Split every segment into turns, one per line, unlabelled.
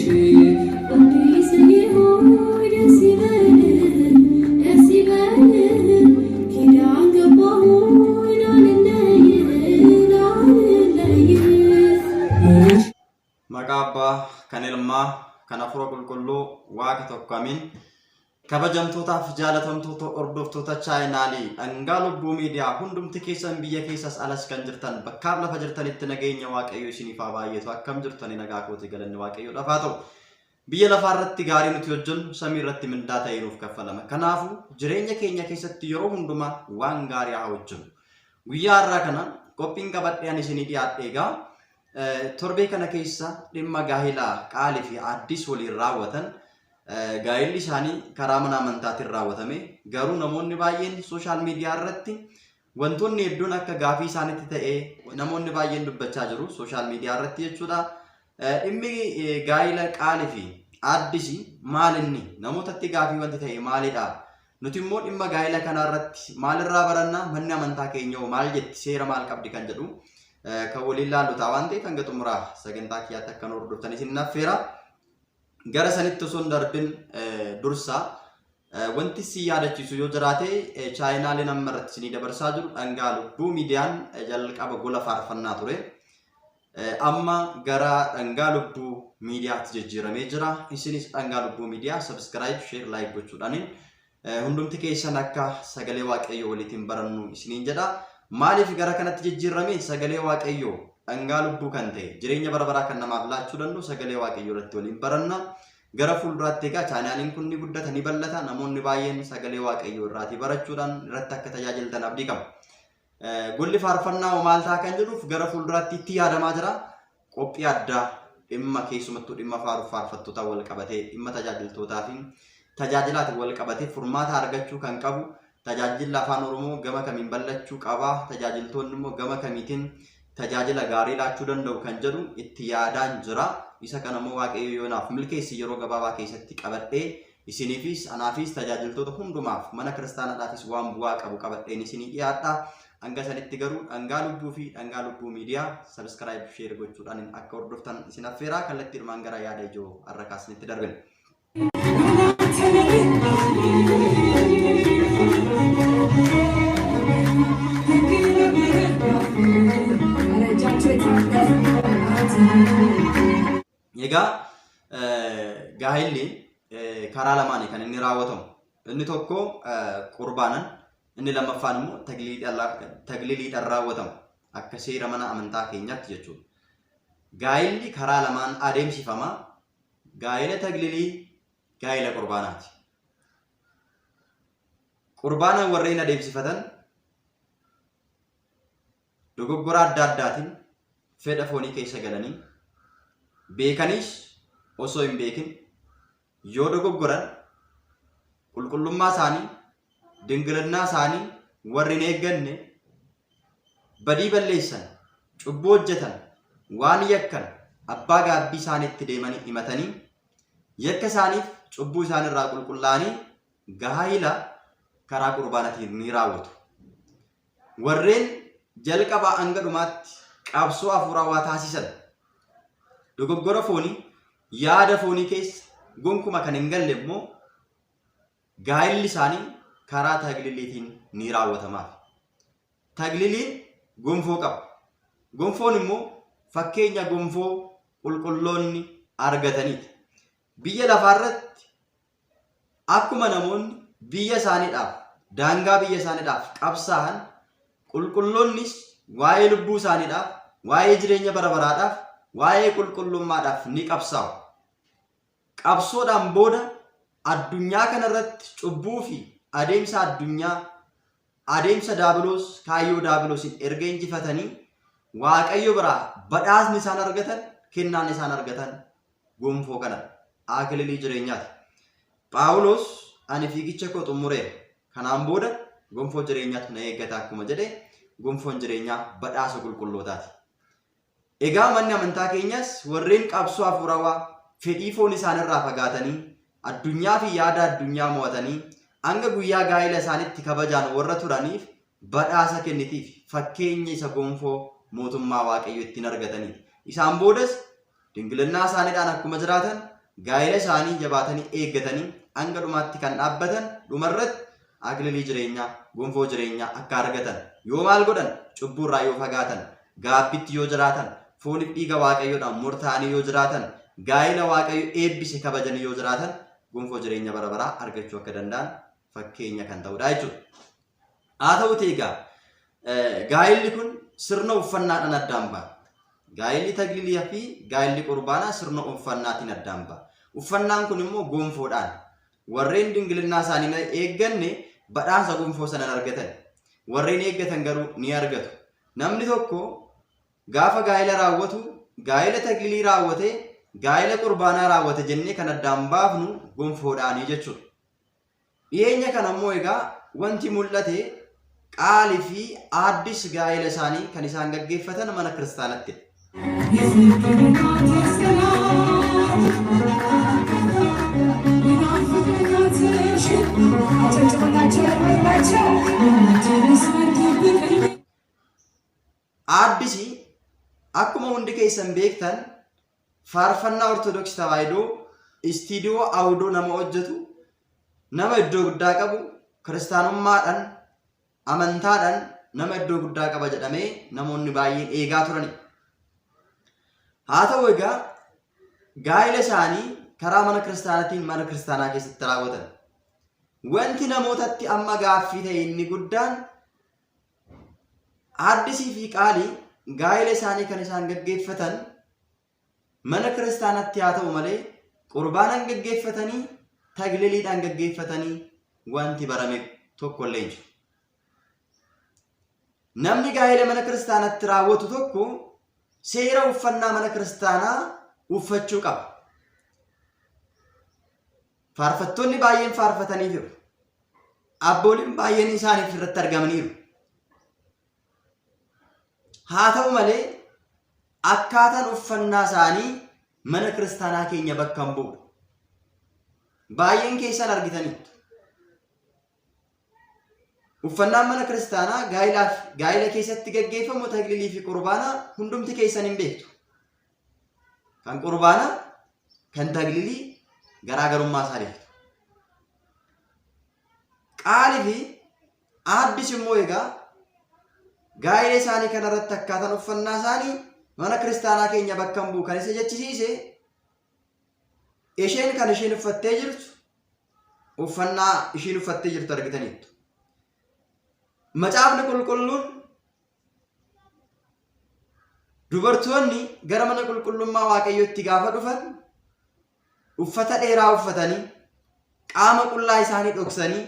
አዲስዬ ሆይ ደስ ይበልህ፣ ደስ ይበልህ፣ ኪዳን ገባሁኝ ላልለይህ፣ ላልለይህ።
Maqaa Abbaa, kan Ilmaa, kan Hafuura Qulqulluu, Waaqa tokko amiin. Kabajamtootaaf jaalatamtoota hordoftoota chaayinaalii Dhangaa Lubbuu Miidiyaa hundumti keessan biyya keessas alas kan jirtan bakkaaf lafa jirtanitti nageenya Waaqayyo isiniif haa baay'atu. Akkam jirtani? Nagaa kooti, galanni Waaqayyoodhaaf haa ta'u. Biyya lafaa irratti gaarii nuti hojjennu samii irratti mindaa ta'ee nuuf kaffalama. Kanaafuu jireenya keenya keessatti yeroo hundumaa waan gaarii haa hojjennu. Guyyaa har'aa kana qophiin qabadhee ani isinii dhiyaadhe egaa torbee kana keessa dhimma gaa'elaa Qaalii fi Addis waliin raawwatan, gaa'elli isaanii karaa mana amantaatiin raawwatame, garuu namoonni baay'een social media irratti wantoonni hedduun akka gaafii isaanitti ta'ee namoonni baay'een dubbachaa jiru social media irratti jechuudha. Dhimmi gaa'ela Qaalii fi Addis maal inni namootatti gaafii wanti ta'e maalidha? Nuti immoo dhimma gaa'ela kanaa irratti maalirraa baranna? Manni amantaa keenya hoo maal jetti? Seera maal qabdi kan jedhu kan waliin laallu ta'a waan ta'eef hanga xumuraa sagantaa kiyyaatti akka nu hordoftan isin affeera. Gara sanitti osoo hin darbin dursa wanti si yaadachiisu yoo jiraate, chaayinaaliin amma irratti isinii dabarsaa jiru Dhangaa Lubbuu Miidiyaan jalqaba gola faarfannaa ture. Amma gara Dhangaa Lubbuu Miidiyaatti jijjiiramee jira. Isinis Dhangaa Lubbuu Miidiyaa subscribe, share, like gochuudhaan hundumti keessan akka sagalee Waaqayyoo waliitiin barannu isiniin jedha. Maaliif gara kanatti jijjiirame? Sagalee Waaqayyoo dhangaa lubbuu kan ta'e, jireenya bara baraa kan namaaf laachuu danda'u sagalee Waaqayyoo irratti waliin baranna. Gara fuulduraatti egaa chaanaaliin kun ni guddata, ni bal'ata. Namoonni baay'een sagalee Waaqayyoo irraatii barachuudhaan irratti akka tajaajiltan abdii qaba. Golli faarfannaa hoo maal ta'a kan jedhuuf gara fuulduraatti itti yaadamaa jira. Qophii addaa dhimma keessumattuu dhimma faaruuf faarfattootaa wal qabatee, dhimma tajaajiltootaa fi tajaajilaatiin wal qabatee furmaata argachuu kan qabu, tajaajilli Afaan Oromoo gama kamiin bal'achuu qaba, tajaajiltoonni immoo gama kamiitiin tajaajila gaarii laachuu danda'u kan jedhu itti yaadaan jira. Isa kana immoo Waaqayyo yoo naaf milkeesse yeroo gabaabaa keessatti qabadhee isiniifis, anaafis, tajaajiltoota hundumaaf, mana kiristaanaadhaafis waan bu'aa qabu qabadheen isinii dhiyaadha. Hanga sanitti garuu Dhangaa Lubbuu fi Dhangaa Lubbuu Miidiyaa subscribe, share gochuudhaan akka hordoftan isin affeeraa kallattiidhumaan gara yaada ijoo har'a kaasnitti darbina. Egaa gaa'elli karaa lamaani kan inni raawwatamu. Inni tokko qurbaanan, inni lammaffaan immoo tagliliidhaan raawwatama. Akka seera mana amantaa keenyaatti jechuudha. Gaa'elli karaa lamaan adeemsifama. Gaa'ela taglilii, gaa'ela qurbaanaati. Qurbaanaan warreen adeemsifatan dogoggora adda addaatiin fedha foonii keessa galanii, beekaniis osoo hin beekin yoo dogoggoran, qulqullummaa isaanii, dingilinnaa isaanii warri hin eegganne, badii balleessan, cubbuu hojjetan, waan yakkan abbaa gaabbii isaaniitti deemanii himatanii, yakka isaaniif cubbuu isaan irraa qulqullaa'anii gaa'ila karaa qurbaanatiin ni raawwatu. Warreen jalqabaa hanga dhumaatti qabsoo hafuurawaa taasisan, dogoggora foonii, yaada foonii keessa gonkuma kan hin galle immoo gaa'illi isaanii karaa tagliliitiin ni raawwatamaaf. Tagliliin gonfoo qaba. Gonfoon immoo fakkeenya gonfoo qulqulloonni argataniiti. Biyya lafaarratti akkuma namoonni biyya isaaniidhaaf, daangaa biyya isaaniidhaaf qabsaa'an, qulqulloonnis waa'ee lubbuu isaaniidhaaf, waa'ee jireenya bara baraadhaaf, waa'ee qulqullummaadhaaf ni qabsaa'u. Qabsoodhaan booda addunyaa kanarratti cubbuu fi adeemsa addunyaa, adeemsa daabiloos, kaayyoo daabiloosiin erga injifatanii Waaqayyo biraa badhaasni isaan argatan, kennaan isaan argatan gonfoo kanadha. Akililii jireenyaati. Phaawulos ani fiigicha koo xumureera. Kanaan booda gonfoo jireenyaatu na eeggata akkuma jedhe, gonfoon jireenyaa badhaasa qulqullootaati. Egaa manni amantaa keenyas warreen qabsoo hafuurawaa fedhii foon isaanirraa fagaatanii, addunyaa fi yaada addunyaa mo'atanii hanga guyyaa gaa'ela isaanitti kabajaan warra turaniif badhaasa kennitiif, fakkeenya isa gonfoo mootummaa Waaqayyo ittiin argataniiti. Isaan boodas dingilinnaa isaaniidhaan akkuma jiraatan Gaa'ela isaanii jabaatanii eeggatanii hanga dhumaatti kan dhaabbatan dhumarratti aklilii jireenyaa, gonfoo jireenyaa akka argatan yoo maal godhan cubbuurraa yoo fagaatan, gaabbitti yoo jiraatan, fooniif dhiiga Waaqayyoodhaan murtaa'anii yoo jiraatan, gaa'ela Waaqayyo eebbise kabajanii yoo jiraatan gonfoo jireenya bara baraa argachuu akka danda'an fakkeenya kan ta'udha jechuudha. Haa ta'uti egaa gaa'elli kun sirna uffannaadhaan addaan ba'a. Gaa'elli tagliliyaa fi gaa'elli qurbaanaa sirna uffannaatiin addaan ba'a. Uffannaan kun immoo gonfoodhaan. Warreen dingilinnaa isaanii hin eegganne badhaasa gonfoo sana hin argatan. Warreen eeggatan garuu ni argatu. Namni tokko gaafa gaa'ela raawwatu gaa'ela taglilii raawwate gaa'ela qurbaanaa raawwate jennee kan addaan baafnu gonfoodhaanii jechuudha. Dhiyeenya kana immoo egaa wanti mul'ate Qaalii fi Aaddis gaa'ela isaanii kan isaan gaggeeffatan mana kiristaanattidha. Aaddisi akkuma hundi keessan beektan faarfannaa Ortodoksii Tawaahidoo istiidiyoo Awudoo nama hojjetu nama iddoo guddaa qabu kiristaanummaadhaan amantaadhaan nama iddoo guddaa qaba jedhamee namoonni baay'een eegaa turani. Haa ta'u egaa gaa'ela isaanii karaa mana kiristaanaatiin mana kiristaanaa keessatti raawwatan. Wanti namootatti amma gaaffii ta'e inni guddaan Aaddisii fi Qaalii gaa'ela isaanii kan isaan gaggeeffatan mana kiristaanatti haa ta'u malee qurbaanaan gaggeeffatanii tagliliidhaan gaggeeffatanii wanti barame tokko illee hin jiru. Namni gaa'ela mana kiristaanatti raawwatu tokko seera uffannaa mana kiristaanaa uffachuu qaba. Faarfattoonni baay'een faarfatanii jiru. Abbooliin baay'een isaaniif irratti argamaniiru. Haa ta'u malee akkaataan uffannaa isaanii mana kiristaanaa keenya bakka hin bu'u. Baay'een keessan argitaniittu. Uffannaan mana kiristaanaa gaa'ilaaf gaa'ila keessatti gaggeeffamu taglilii fi qurbaanaa hundumti keessan hin beektu. Kan qurbaanaa kan taglilii garaagarummaa isaa beektu. Qaalii fi aaddis immoo egaa gaa'ela isaanii kanarratti akkaataan uffannaa isaanii mana kiristaanaa keenya bakka hin bu'u kan isa jechisiise isheen kan isheen uffattee jirtu uffannaa ishiin uffattee jirtu argitaniittu. Macaafni qulqulluun dubartoonni gara mana qulqullummaa Waaqayyootti gaafa dhufan uffata dheeraa uffatanii qaama qullaa isaanii dhoksanii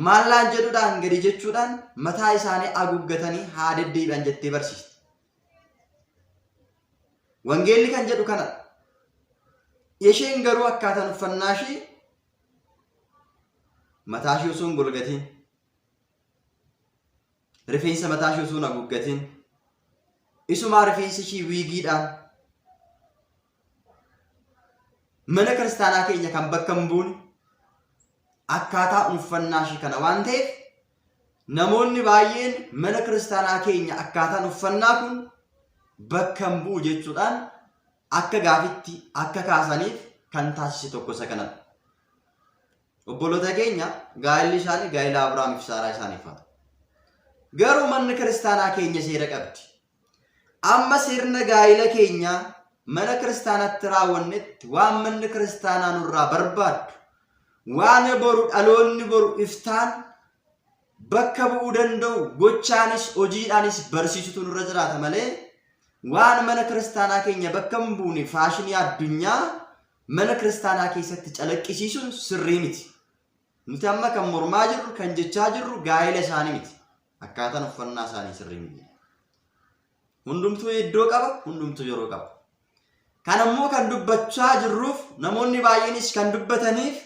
maallaan jedhuudhaan gadi jechuudhaan mataa isaanii haguuggatanii haa deddeebi'an jettee barsiisti. Wangeelli kan jedhu kanadha. Isheen garuu akkaataan uffannaa ishee mataa ishee osoo hin golgatiin rifeensa mataa ishee osoo hin haguuggatiin isumaa rifeensa ishii wiigiidhaan mana kiristaanaa keenya kan bakka hin buune akkaataa uffannaa ishii kana waan ta'eef namoonni baay'een mana kiristaanaa keenya akkaataan uffannaa kun bakka hin bu'u jechuudhaan akka gaafitti akka kaasaniif kan taasise tokko isa kanadha. Obboloota keenya gaa'elli isaanii gaa'ela Abrahaam fi Saaraa isaaniif haa ta'u. Garuu manni kiristaanaa keenya seera qabdi. Amma sirna gaa'ela keenyaa mana kiristaanaatti raawwannetti waan manni kiristaanaa nurraa barbaaddu waan boru dhaloonni boru iftaan bakka bu'uu danda'u gochaanis hojiidhaanis barsiisutu nurra jiraata malee waan mana kiristaanaa keenya bakka hin buune faashinii addunyaa mana kiristaanaa keessatti calaqqisiisuun sirrii miti. Nuti amma kan mormaa jirru kan jechaa jirru gaa'ela isaanii miti. Akkaataan uffannaa isaanii sirrii miti. Hundumtuu iddoo qaba, hundumtuu yeroo qaba. Kan ammoo kan dubbachaa jirruuf namoonni baay'eenis kan dubbataniif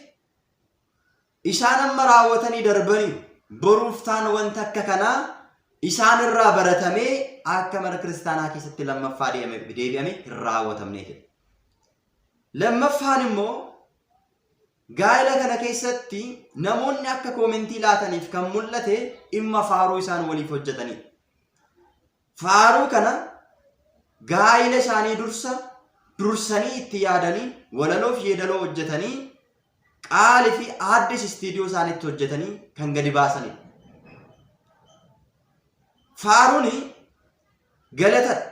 isaan amma raawwatanii darbaniiru. Boruuf taan wanta akka kanaa isaan irraa baratamee akka mana kiristaanaa keessatti lammaffaa deebi'ame hin raawwatamneefidha. Lammaffaan immoo Gaa'ela kana keessatti namoonni akka koomentii laataniif kan mul'ate dhimma faaruu isaan waliif hojjetanidha. Faaruu kana gaa'ela isaanii dursa dursanii itti yaadanii walaloo fi yeedaloo hojjetanii Qaali fi Aaddis istiidiyoo isaaniitti hojjetanii kan gadi baasanidha. Faaruun galatadha.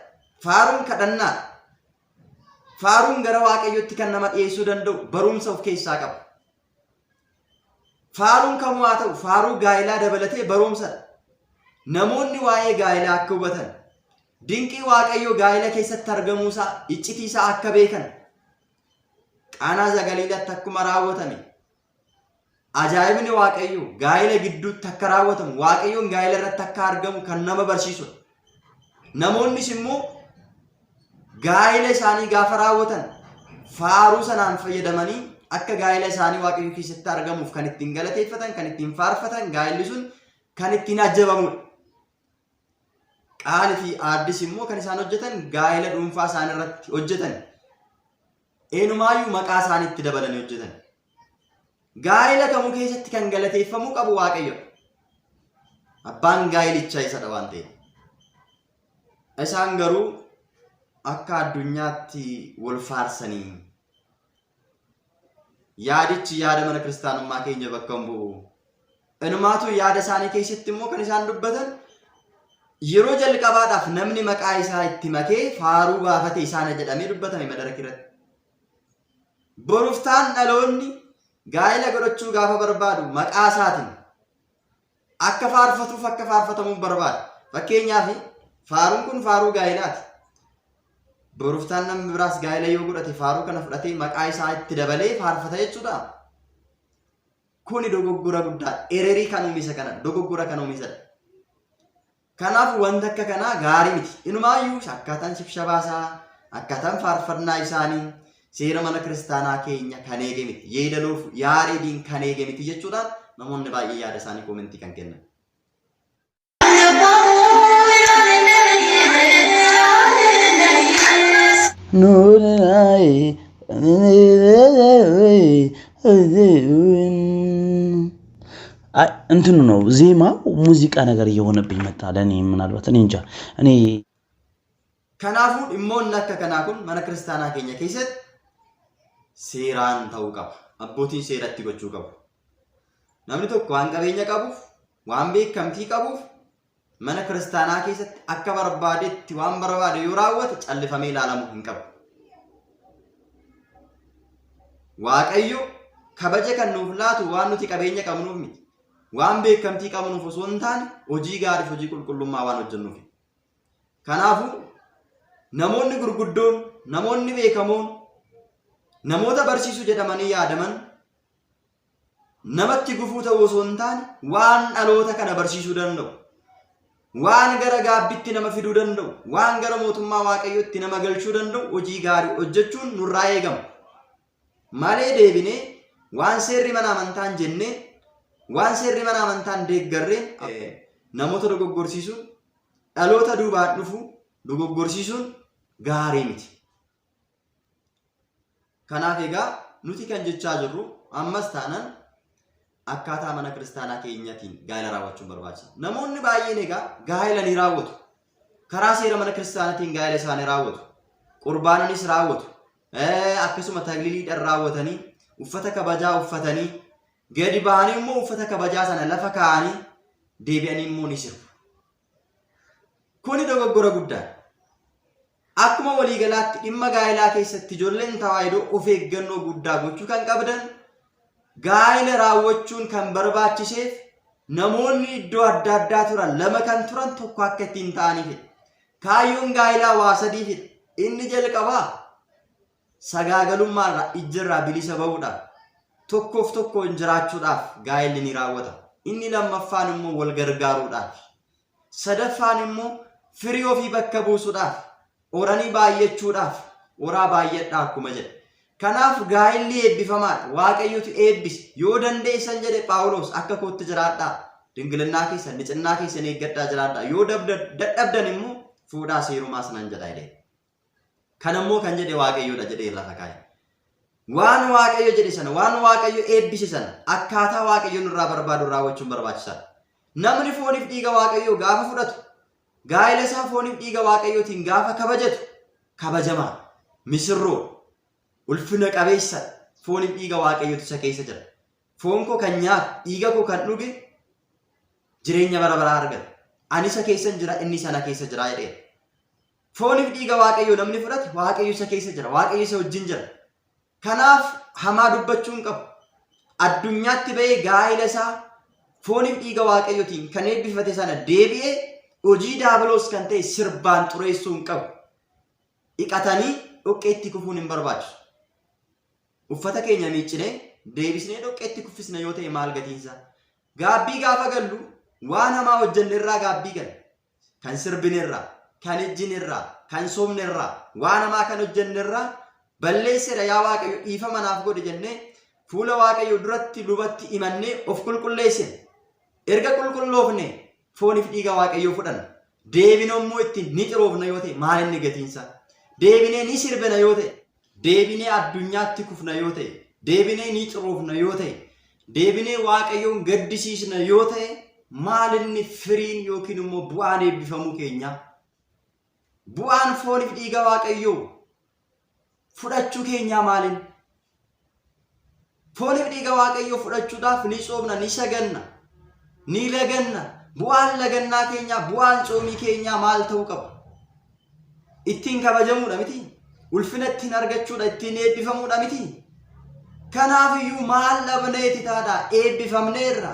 Faaruun kadhannaadha. Faaruun gara Waaqayyootti kan nama dhiyeessuu danda'u barumsa of keessaa qaba. Faaruun kamuu haa ta'u faaruu gaa'elaa dabalatee barumsadha. Namoonni waa'ee gaa'elaa akka hubatan, dinqii Waaqayyoo gaa'ela keessatti argamuusaa, iccitii isaa akka beekan, Qaanaa Zagaliilaatti akkuma raawwatame ajaa'ibni Waaqayyoo gaa'ela gidduutti akka raawwatamu Waaqayyoon gaa'ela irratti akka argamu kan nama barsiisudha. Namoonnis immoo gaa'ela isaanii gaafa raawwatan faaruu sanaan fayyadamanii akka gaa'ela isaanii Waaqayyo keessatti argamuuf kan ittiin galateeffatan, kan ittiin faarfatan, gaa'elli sun kan ittiin ajjabamudha. Qaali fi Aaddis immoo kan isaan hojjetan gaa'ela dhuunfaa isaan irratti hojjetan. Eenyumaayyuu maqaa isaanii itti dabalanii hojjetan. Gaa'ela kamuu keessatti kan galateeffamuu qabu Waaqayyo. Abbaan gaa'ilichaa isadha waan ta'eef. Isaan garuu akka addunyaatti wal faarsanii yaadichi yaada mana kiristaanummaa keenya bakka hin bu'u. Inumaatu yaada isaanii keessatti immoo kan isaan dubbatan yeroo jalqabaadhaaf namni maqaa isaa itti makee faaruu baafate isaana jedhamee dubbatame madaraka irratti. Boruftaan dhaloonni gaa'ela godhachuu gaafa barbaadu maqaa isaatiin akka faarfatuuf akka faarfatamuuf barbaada. Fakkeenyaaf faaruun kun faaruu gaa'elaati. Boruftaan namni biraas gaa'ela yoo godhate faaruu kana fudhatee maqaa isaa itti dabalee faarfata jechuudha. Kuni dogoggora guddaa ererii kan uume isa kana dogoggora kan uume isadha. Kanaaf wanta akka kanaa gaarii miti. Inumaayyuu akkaataan shibshabaa akkaataan faarfannaa isaanii seera mana kiristaanaa keenya kan eege miti. Yeedaloof yaareediin kan eege miti jechuudhaan namoonni baay'ee yaada isaanii koomentii kan kennan.
እንትኑ ነው ዜማው ሙዚቃ ነገር እየሆነብኝ መጣ። ለእኔ ምናልባት እኔ እንጃ እኔ
Kanaafuu dhimmoonni akka kanaa kun mana kiristaanaa keenya keessatti seeraan ta'uu qaba. Abbootiin seeratti gochuu qabu. Namni tokko waan qabeenya qabuuf, waan beekamtii qabuuf mana kiristaanaa keessatti akka barbaadetti waan barbaade yoo raawwate callifamee ilaalamuu hin qabu. Waaqayyo kabaja kan nuuf laatu waan nuti qabeenya qabnuuf miti. Waan beekamtii qabnuuf osoo hin taane hojii gaariif hojii qulqullummaa waan hojjennuuf. Kanaafuu namoonni gurguddoon, namoonni beekamoon, namoota barsiisuu jedhamanii yaadaman namatti gufuu ta'uu osoo hin taane waan dhaloota kana barsiisuu danda'u, waan gara gaabbitti nama fiduu danda'u, waan gara mootummaa Waaqayyootti nama galchuu danda'u hojii gaarii hojjechuun nurraa eegama. Malee deebinee waan seerri mana amantaan jennee waan seerri mana amantaan deeggarreen namoota dogoggorsiisuun dhaloota duubaan dhufu dogoggorsiisuun gaarii miti. Kanaaf egaa nuti kan jechaa jirru ammas taanan akkaataa mana kiristaanaa keenyatiin gaa'ela raawwachuun barbaachisa. Namoonni baay'een egaa gaa'ela ni raawwatu. Karaa seera mana kiristaanaatiin gaa'ela isaanii raawwatu. Qurbaananis raawwatu. Akkasuma tagliliidhaan raawwatanii uffata kabajaa uffatanii gadi ba'anii immoo uffata kabajaa sana lafa kaa'anii deebi'anii immoo ni sirbu. Kuni dogoggora guddaadha. Akkuma waliigalaatti dhimma gaa'elaa keessatti ijoolleen tawaahidoo of eeggannoo guddaa gochuu kan qabdan gaa'ela raawwachuun kan barbaachiseef namoonni iddoo adda addaa turan lama kan turan tokko akka ittiin ta'aniifidha. Kaayyoon gaa'elaa waa sadiifidha. Inni jalqabaa sagaagalummaarraa ijjarraa bilisa ba'uudhaaf tokkoof tokkoon jiraachuudhaaf gaa'elli ni raawwata. Inni lammaffaan immoo wal gargaaruudhaaf. Sadaffaan immoo firii ofii bakka buusuudhaaf, horanii baay'achuudhaaf, horaa baay'adhaa akkuma jedhe. Kanaaf gaa'elli eebbifamaadha. Waaqayyotu eebbise. Yoo dandeessan jedhe Phaawulos akka kootti jiraadhaa. Dingilinnaa keessan, nicinnaa keessan eeggadhaa jiraadhaa. Yoo dadhabdan immoo fuudhaa seerumaas nan jedha jedhe. Kana immoo kan jedhe Waaqayyoodha jedhee lafa kaa'e. Waan Waaqayyo jedhe sana, waan Waaqayyo eebbise sana akkaataa Waaqayyo nurraa barbaadu raawwachuun barbaachisaadha. Namni fooniif dhiiga Waaqayyoo gaafa fudhatu, gaa'ela isaa fooniif dhiiga Waaqayyootiin gaafa kabajatu kabajamaa. Misirroo ulfina qabeessa fooniif dhiiga Waaqayyootu isa keessa jira. Foon koo kan nyaatu, dhiiga koo kan dhuge jireenya bara baraa argata. Ani isa keessan jira, inni sana keessa jira jedheera. Fooniif dhiiga Waaqayyoo namni fudhate Waaqayyo isa keessa jira, Waaqayyo isa wajjin jira. Kanaaf hamaa dubbachuu hin qabu. Addunyaatti ba'ee gaa'ela isaa fooniif dhiiga Waaqayyootiin kan eebbifate sana deebi'ee hojii daabiloos kan ta'e sirbaan xureessuu hin qabu. Dhiqatanii dhoqqeetti kufuun hin barbaachisu. Uffata keenya miiccinee deebisnee dhoqqeetti kuffisna yoo ta'e maal gatiinsaa? Gaabbii gaafa gallu waan hamaa hojjenne irraa gaabbii galla. Kan sirbine irraa, kan ejjine irraa, kan sobne irraa, waan hamaa kan hojjenne irraa balleesseera yaa Waaqayyo dhiifama naaf godhi jennee fuula Waaqayyo duratti lubatti himannee of qulqulleessina. Erga qulqulloofne fooniif dhiiga Waaqayyoo fudhanna. Deebinee immoo ittiin ni xiroofna yoo ta'e maal inni gatiinsaa? Deebinee ni sirbina yoo ta'e, deebinee addunyaatti kufna yoo ta'e, deebinee ni xiroofna yoo ta'e, deebinee Waaqayyoon gaddisiisna yoo ta'e maal inni firiin yookiin immoo bu'aan eebbifamuu keenyaa? Bu'aan fooniif dhiiga Waaqayyoo fudhachuu keenyaa maalin? Fooniif dhiiga Waaqayyoo fudhachuudhaaf ni tsoomna, ni saganna, ni laganna. Bu'aan lagannaa keenyaa, bu'aan tsoomii keenyaa maal ta'uu qaba? Ittiin kabajamuudha miti? Ulfina ittiin argachuudha, ittiin eebbifamuudha miti? Kanaafiyyuu maal dhabneeti taadha? Eebbifamneerra.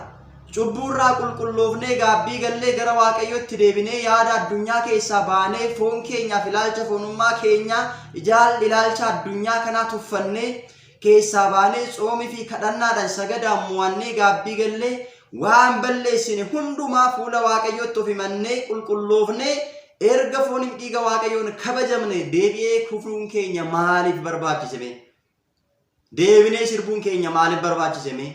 Cubbuurraa qulqulloofnee gaabbii gallee gara Waaqayyootti deebinee yaada addunyaa keessaa baanee foon keenyaaf ilaalcha foonummaa keenyaa ijaal ilaalcha addunyaa kanaa tuffannee keessaa baanee tsoomii fi kadhannaadhaan sagadaan mo'annee gaabbii gallee waan balleessine hundumaa fuula Waaqayyootti of himannee qulqulloofnee erga fooniif dhiiga Waaqayyoon kabajamne deebi'ee kufuun keenya maaliif barbaachise mee? Deebinee sirbuun keenya maaliif barbaachise mee?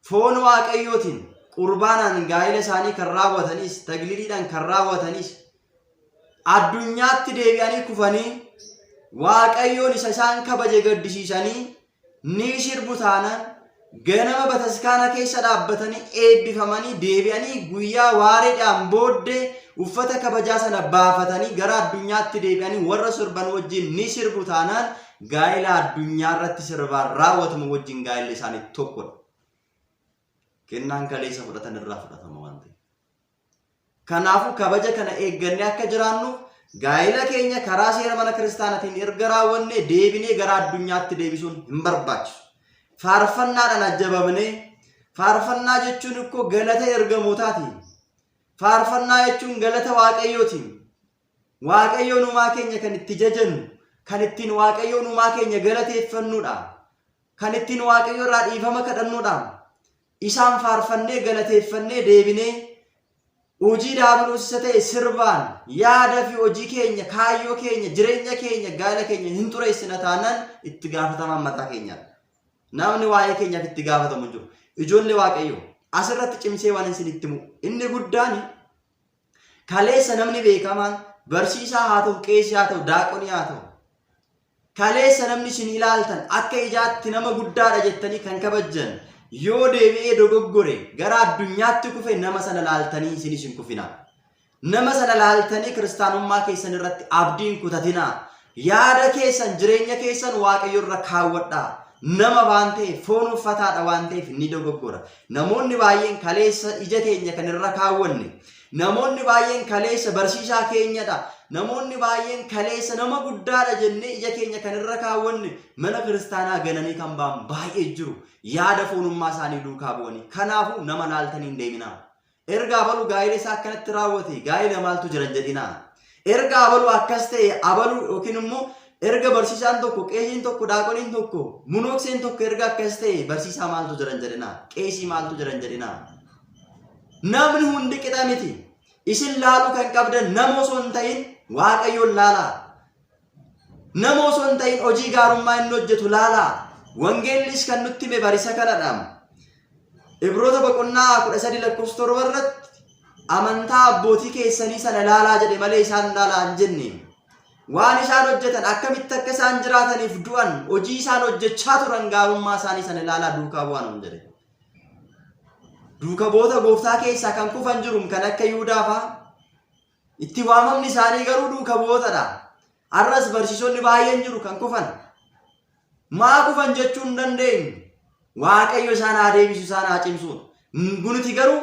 Foon Waaqayyootiin qurbaanaan gaa'ela isaanii kan raawwatanis tagliliidhaan kan raawwatanis addunyaatti deebi'anii kufanii Waaqayyoon isa isaan kabaje gaddisiisanii ni sirbu taanaan ganama bataskaana keessa dhaabbatanii eebbifamanii deebi'anii guyyaa waareedhaan booddee uffata kabajaa sana baafatanii gara addunyaatti deebi'anii warra sirban wajjin ni sirbu taanaan gaa'ela addunyaa irratti sirbaan raawwatamu wajjin gaa'elli isaanii tokkodha. Kennaan kaleessa fudhatan irraa fudhatama waan ta'eef. Kanaafuu kabaja kana eeggannee akka jiraannuuf gaa'ela keenya karaa seera mana kiristaanaatiin erga raawwannee deebinee gara addunyaatti deebisuun hin barbaachisu. Faarfannaadhaan ajjabamnee faarfannaa jechuun ikkoo galata ergamootaati. Faarfannaa jechuun galata waaqayyooti. Waaqayyoon uumaa keenya kan itti jajannu, kan ittiin Waaqayyoon uumaa keenya galateeffannudha. Kan ittiin Waaqayyo irraa dhiifama kadhannudha. Isaan faarfannee galateeffannee deebinee hojii daabiloos isa ta'e sirbaan yaada fi hojii keenya, kaayyoo keenya, jireenya keenya, gaala keenya hin xureessina taanaan itti gaafatamaan mataa keenyaadha. Namni waa'ee keenyaaf itti gaafatamu hin jiru. Ijoollee Waaqayyoo asirratti cimsee waan isinitti himu inni guddaan Kaleessa namni beekamaan barsiisaa haa ta'u, qeesii haa ta'u, daaqonii haa ta'u. Kaleessa namni isin ilaaltan akka ijaatti nama guddaadha jettanii kan kabajjan yoo deebi'ee dogoggore gara addunyaatti kufe nama sana laaltanii isinis hin kufinaa. Nama sana laaltanii kiristaanummaa keessan irratti abdii hin kutatinaa. Yaada keessan jireenya keessan Waaqayyo irra kaawwadhaa. Nama waan ta'eef foon uffataadha waan ta'eef ni dogoggora. Namoonni baay'een kaleessa ija keenya kan irra kaawwanne, namoonni baay'een kaleessa barsiisaa keenyadha, namoonni baay'een kaleessa nama guddaadha jennee ija keenya kan irra kaawwanne mana kiristaanaa gananii kan ba'an baay'ee jiru. Yaada foonummaa isaanii duukaa bu'anii. Kanaafuu nama laaltanii hin deeminaa. Erga abalu gaa'ela isaa akkanatti raawwate gaa'ela maaltu jira hin jedhinaa. Erga abalu akkas ta'e abalu yookiin immoo erga barsiisaan tokko, qeesiin tokko, daaqoniin tokko, munookseen tokko erga akkas ta'e barsiisaa maaltu jira hin jedhinaa. Qeesii maaltu jira hin jedhinaa. Namni hundi qixa miti. Isin laaluu kan qabdan nama osoo hin ta'in Waaqayyoon laalaa. Nama osoo hin ta'in hojii gaarummaa inni hojjetu laalaa. Wangeellis kan nutti hime barisa kanadha. Ibroota boqonnaa 13 lakkoofsa 7 irratti amantaa abbootii keessanii sana laalaa jedhe malee isaan laalaa hin jenne. Waan isaan hojjetan akkamitti akka isaan jiraataniif du'an hojii isaan hojjechaa turan gaarummaa isaanii sana ilaalaa duukaa bu'aa nuun jedhe. Duuka bu'oota gooftaa keessaa kan kufan jiru kan akka Yihudaa fa'aa. Itti waamamni isaanii garuu duuka bu'ootadha. Har'as barsiisonni baay'een jiru kan kufan. Maa kufan jechuu hin dandeenyu. Waaqayyo isaan haa deebisu, isaan haa cimsu. Nuti garuu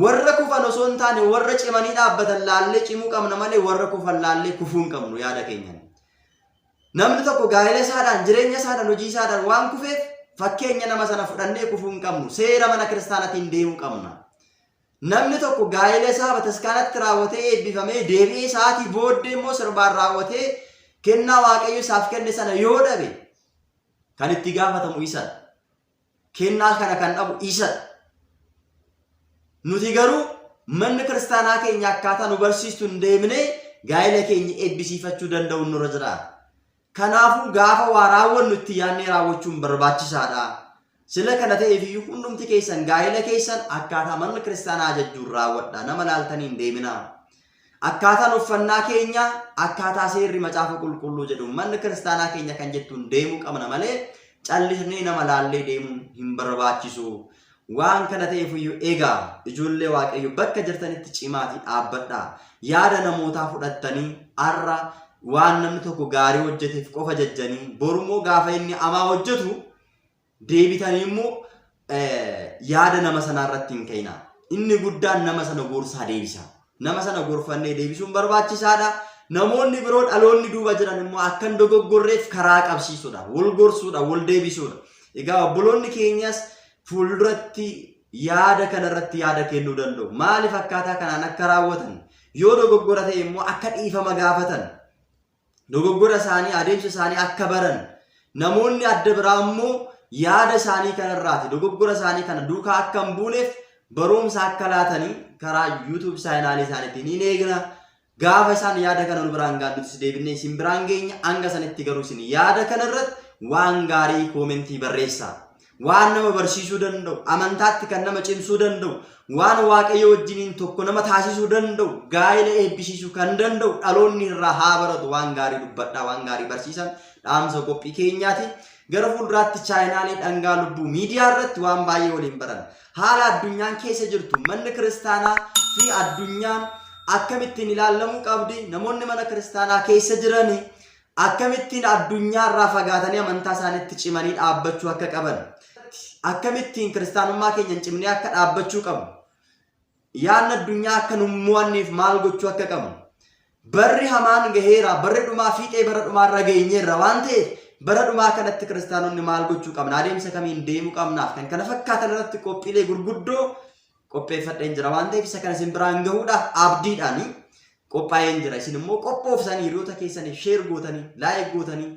warra kufan osoo hin taane warra cimanii dhaabbatan laallee cimuu qabna malee warra kufan laallee kufuu hin qabnu yaada keenyan. Namni tokko gaa'ela isaadhaan, jireenya isaadhaan, hojii isaadhaan waan kufeef fakkeenya nama sana fudhannee kufuu hin qabnu. Seera mana kiristaanaatiin deemuu qabna. Namni tokko gaa'ela isaa bataskaanatti raawwatee eebbifamee deebi'ee sa'aatii booddee immoo sirbaan raawwatee kennaa Waaqayyo isaaf kenne sana yoo dhabe kan itti gaafatamu isadha. Kennaa kana kan dhabu isadha. Nuti garuu manni kiristaanaa keenya akkaataa nu barsiistu hin deemnee gaa'ela keenya eebbisiifachuu danda'u nurra jira. Kanaafuu gaafa waa raawwannu itti yaadnee raawwachuun barbaachisaadha. Sila kana ta'eef iyyuu hundumti keessan gaa'ela keessan akkaataa manni kiristaanaa ajajjuun raawwadha. Nama laaltanii hin deeminaa. Akkaataan uffannaa keenya akkaataa seerri macaafa qulqulluu jedhu manni kiristaanaa keenya kan jettuun deemuu qabna malee callisnee nama laallee deemuun hin barbaachisu. Waan kana ta'eef iyyuu egaa ijoollee Waaqayyo bakka jirtanitti cimaatii dhaabbadhaa. Yaada namootaa fudhattanii har'a waan namni tokko gaarii hojjeteef qofa jajjanii borummoo gaafa inni hamaa hojjetu deebitanii immoo yaada nama sanaa irratti hin ka'inaa. Inni guddaan nama sana gorsaa deebisa. Nama sana gorfannee deebisuun barbaachisaadha. Namoonni biroo dhaloonni duuba jiran immoo akka hin dogoggorreef karaa qabsiisuudha. Wal gorsuudha, wal deebisuudha. Egaa obboloonni keenyas fuulduratti yaada kanarratti yaada kennuu danda'u. Maaliif akkaataa kanaan akka raawwatan yoo dogoggora ta'e immoo akka dhiifama gaafatan dogoggora isaanii adeemsa isaanii akka baran namoonni adda biraa immoo yaada isaanii kanarraati dogoggora isaanii kana duukaa akka hin buuneef barumsa akka laatanii karaa YouTube chaanaalii isaaniitiin hin eegna. Gaafa isaan yaada kana nu biraan ga'an nutis deebinee isin biraan geenya hanga sanitti garuu isin yaada kanarratti waan gaarii koomentii barreessaa. Waan nama barsiisuu danda'u, amantaatti kan nama cimsuu danda'u, waan Waaqayyo wajjiniin tokko nama taasisuu danda'u, gaa'ela eebbisiisuu kan danda'u dhaloonni irraa haa baratu waan gaarii dubbadhaa, waan gaarii barsiisan dhaamsa qophii keenyaati. Gara fuulduraatti chaayinaalee dhangaa lubbuu miidiyaa irratti waan baay'ee waliin baran. Haala addunyaan keessa jirtu manni kiristaanaa fi addunyaan akkamittiin ilaalamuu qabdi namoonni mana kiristaanaa keessa jirani akkamittiin addunyaa irraa fagaatanii amantaa isaaniitti cimanii dhaabbachuu akka qaban akkamittiin kiristaanummaa keenya hin cimnee akka dhaabbachuu qabnu yaadni addunyaa akka nu hin mo'anneef maal gochuu akka qabnu barri hamaan gaheera barri dhumaa fiixee bara dhumaa irra geenyeerra waan ta'eef bara dhumaa kanatti kiristaanonni maal gochuu qabna adeemsa kamiin deemuu qabnaaf kan kana fakkaatan irratti qophiilee gurguddoo qopheeffadheen jira waan ta'eef isa kana isin biraan gahuudhaaf abdiidhaan qophaa'een jira isin immoo qophoofsanii hiriyoota keessaniif sheer gootanii laayik gootanii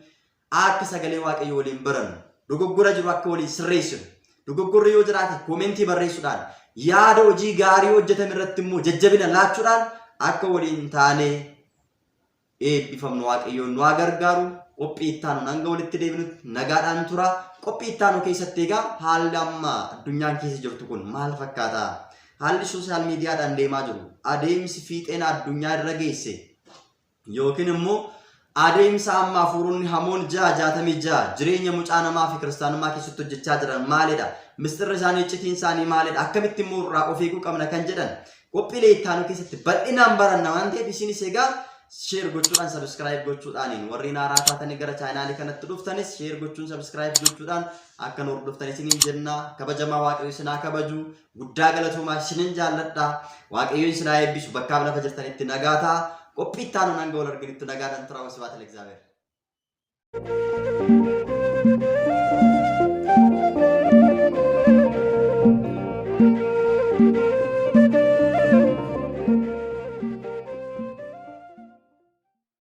akka sagalee waaqayyo waliin barannu dogoggora jiru akka waliin sirreessinu dogoggorri yoo jiraate koomentii barreessuudhaan yaada hojii gaarii hojjetame irratti immoo jajjabina laachuudhaan akka waliin taanee eebbifamnu waaqayyoon nu haa gargaaru qophii itti aanu hanga walitti deebinutti nagaadhaan tura qophii itti aanu keessatti egaa haalli amma addunyaan keessa jirtu kun maal fakkaata haalli sooshaal miidiyaadhaan deemaa jiru adeemsi fiixeen addunyaa irra geesse yookiin immoo adeemsa amma hafuuronni hamoon 666 jireenya mucaa namaa fi kiristaanummaa keessatti hojjechaa jiran maalidha? Misxirri isaanii iccitiin isaanii maalidha? Akkamitti immoo irraa of eeguu qabna kan jedhan qophiilee itti aanu keessatti bal'inaan baranna waan ta'eef isinis egaa share gochuudhaan subscribe gochuudhaaniin warri haaraa taatanii gara chaanaalii kanatti dhuftanis share gochuun subscribe gochuudhaan akka nu hordoftan isiniin jenna kabajamaa waaqayyo isin haa kabaju guddaa galatoomaa isinin jaalladha waaqayyo isin haa eebbisu bakkaaf lafa jirtanitti nagaa ta'a qophii itti aanuun hanga wal arginitti nagaadhaan turaa wasibaatil egzaabeer.